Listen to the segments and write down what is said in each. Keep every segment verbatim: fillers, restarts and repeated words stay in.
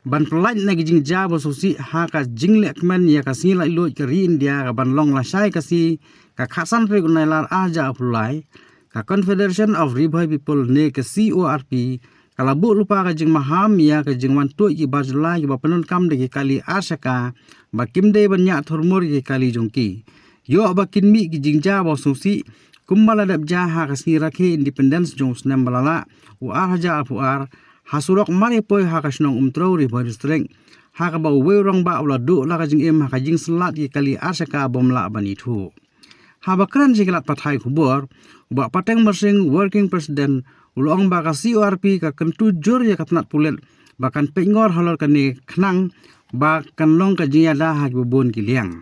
Ban pyllait na ki jingjia ba sngewsih ha ka jinglehkmen ïa ka sngi laitluid ka ri India ka ban long lashai ka sngi ka khatsan tarik u Nailar arhajar arphew lai, ka Confederation of Ri Bhoi People ne ka C O R P ka la buh lypa ka jingmaham ïa ka jingwan tuid ki bar jylla kiba pyndonkam da ki kali arshaka ba kim dei ban ñiah thurmur ïa ki kali jong ki. Ïoh ba kin mih ki jingjia ba sngewsih kumba la dep jia ha ka sngi rakhe Independence jong u snem ba la lah u arhajar arphew ar ha surok Maripoi ha ka shnong Umtrew, Ri Bhoi District, ha kaba uwei u rangbah u la duh la ka jingim ha ka jingsyllad ki kali arshaka bym lah ban ithuh. Haba kren sha ki lad pathai khubor, u Bah Pateng Marsing, Working President, u la ong ba ka C O R P ka kyntu jur ïa ka tnat pulit ba kan peitngor halor kane khnang ba kan long ka jingïada ha kiba bun ki liang.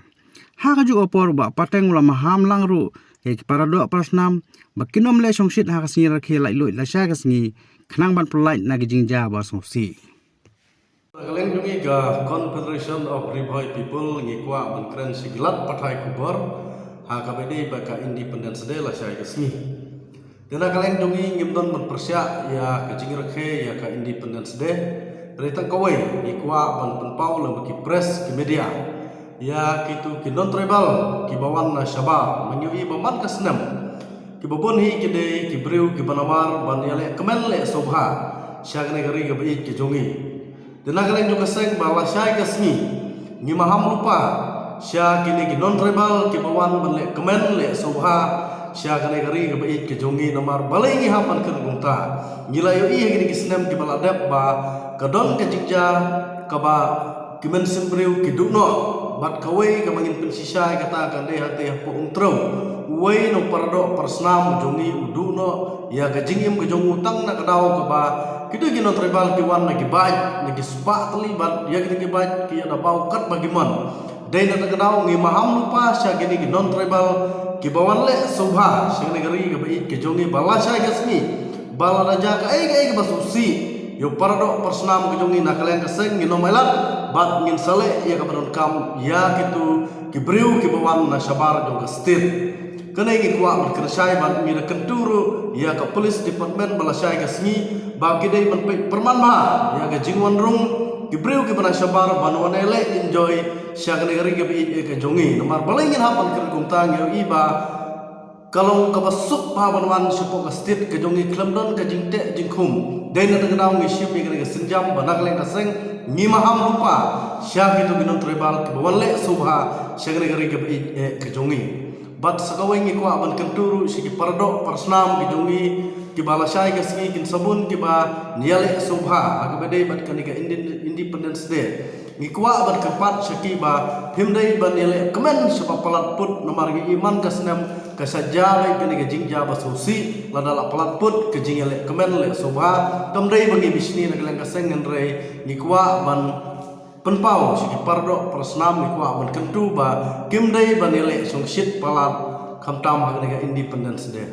Ha kajuh ka por u Bah Pateng u la maham lang ruh ïa ki paradoh parasnam ba kin ym leh shongshit ha ka sngi rakhe laitluid lashai ka sngi khnang ban pyllait na ki jingjia ba sngewsih. Na ka liang jong ngi ka Confederation of Ri Bhoi People ngi kwah ban kren sha ki lad pathai khubor ha kaba ïadei bad ka Independence Day lashai ka sngi. Te na ka liang jong ngi ngim don ban pyrshah ïa ka jingrakhe ïa ka Independence Day. Hynrei tang kawei ngi kwah ban pynpaw lem bad ki press, ki media, ïa kitu ki non-tribal kiba wan na shabar. Ma ngi ïohi ba man ka snem kiba bun hi ki dei ki briew kiba namar ban ïaleh kmen leh sngewbha sha kane ka ri kaba ïeit ka jong ngi. Te na ka liang jong ka seng ba lashai ka sngi ngi maham lypa sha kine ki non-tribal kiba wan ban leh kmen leh sngewbha sha kane ka ri kaba ïeit ka jong ngi, namar balei ngi hap ban kren kumta. Ngi la ïohi ha kine ki snem kiba la dep ba ka don ka jingjia kaba ki mynsiem briew ki duh noh, bad kawei kaba ngin pynshisha ïa kata ka dei hangtei hapoh Umtrew. Uwei na u paradoh parasnam jong ngi u duh noh ïa ka jingim ka jong u tang na ka daw kaba kitu ki non-tribal ki wan na ki bike, na ki spah tylli, bad ïa kine ki bike ki ïada baw katba ki mon. Dei na kata ka daw ngi maham lypa sha kine ki non-tribal kiba wan leh sngewbha sha kane ka ri kaba ïeit ka jong ngi ba lashai ka sngi ba lada jia kaei kaei kaba sngewsih ïa u paradoh parasnam ka jong ngi na ka liang ka seng, ngin ym ailad bad ngin sa leh ïa kaba donkam ïa kitu ki briew kiba wan na shabar jong ka state. Kane ngi kwah ban kren shai bad ngi da kyntu ruh ïa ka police department ba lashai ka sngi ba ki dei ban peit pyrman bha ïa ka jingwan rung ki briew kiba na shabar ban wan ïaleh enjoy sha kane ka ri kaba ïeit ka jong ngi. Namar balei ngin hap ban kren kumta? Ngi ïohi ba ka long kaba suk bha ban wan shapoh ka state ka jong ngi khlem don ka jingteh jingkhum. Dei na kata ka daw ngi shim ïa kane ka sienjam ba na ka liang ka seng ngi maham lypa sha kitu ki non-tribal kiba wan leh sngewbha sha kane ka ri kaba ïeit ka jong ngi. Bad sa kawei ngi kwah ban kyntu ruh sha ki paradoh parasnam ki jong ngi kiba lashai ka sngi kin sa bun kiban ïaleh sngewbha ha kaba dei bad kane ka Indi-, Independence Day. Ngi kwah ban kyrpad sha ki ba phim dei ban ïaleh kmen shaba palat put, namar ngi i man ka snem ka sa jia beit kane ka jingjia ba sngewsih lada la palat put ka jingïaleh kmen leh sngewbha. Kam dei ba ngi bishni na ka liang ka seng, hynrei ngi kwah ban pynpaw sha ki paradoh parasnam, ngi kwah ban kyntu ba kim dei ban ïaleh shongshit palat khamtam ha kane ka Independence Day.